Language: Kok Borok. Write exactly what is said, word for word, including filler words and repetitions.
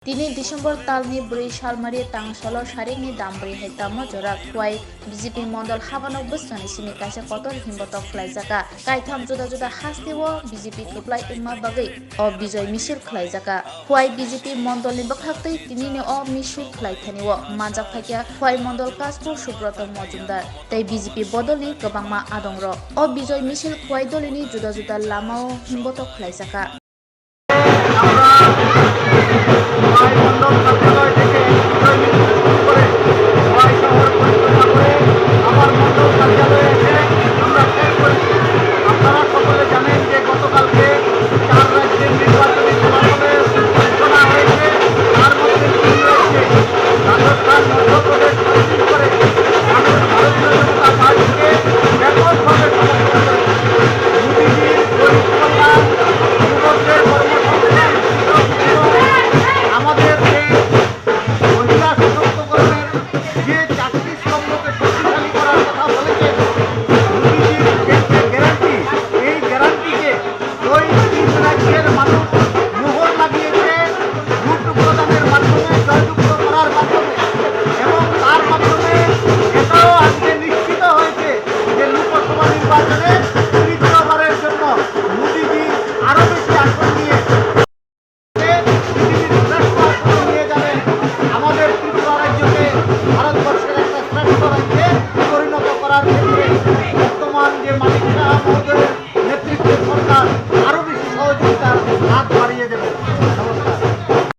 Tini December talni bwrwi salmari tangsolo sarikni dambwrwi hai tamo jora Khwai B J P mondol habanok bwskanni simi kaisa kotor himbotok khlaijakha. Kaitham juda juda hasteo B J P kwplai wngma bagwi o bijoy misil khlaijakha. Khwai B J P mondolni bwkhaktwi tinini o misil khlaithanio manjak phaikha Khwai mondol Kaspur Subroto Mojumdar tei B J P bodolni kwbangma adongrok. O bijoy misil Khwai dolini juda juda lamao himbotok khlaijakha.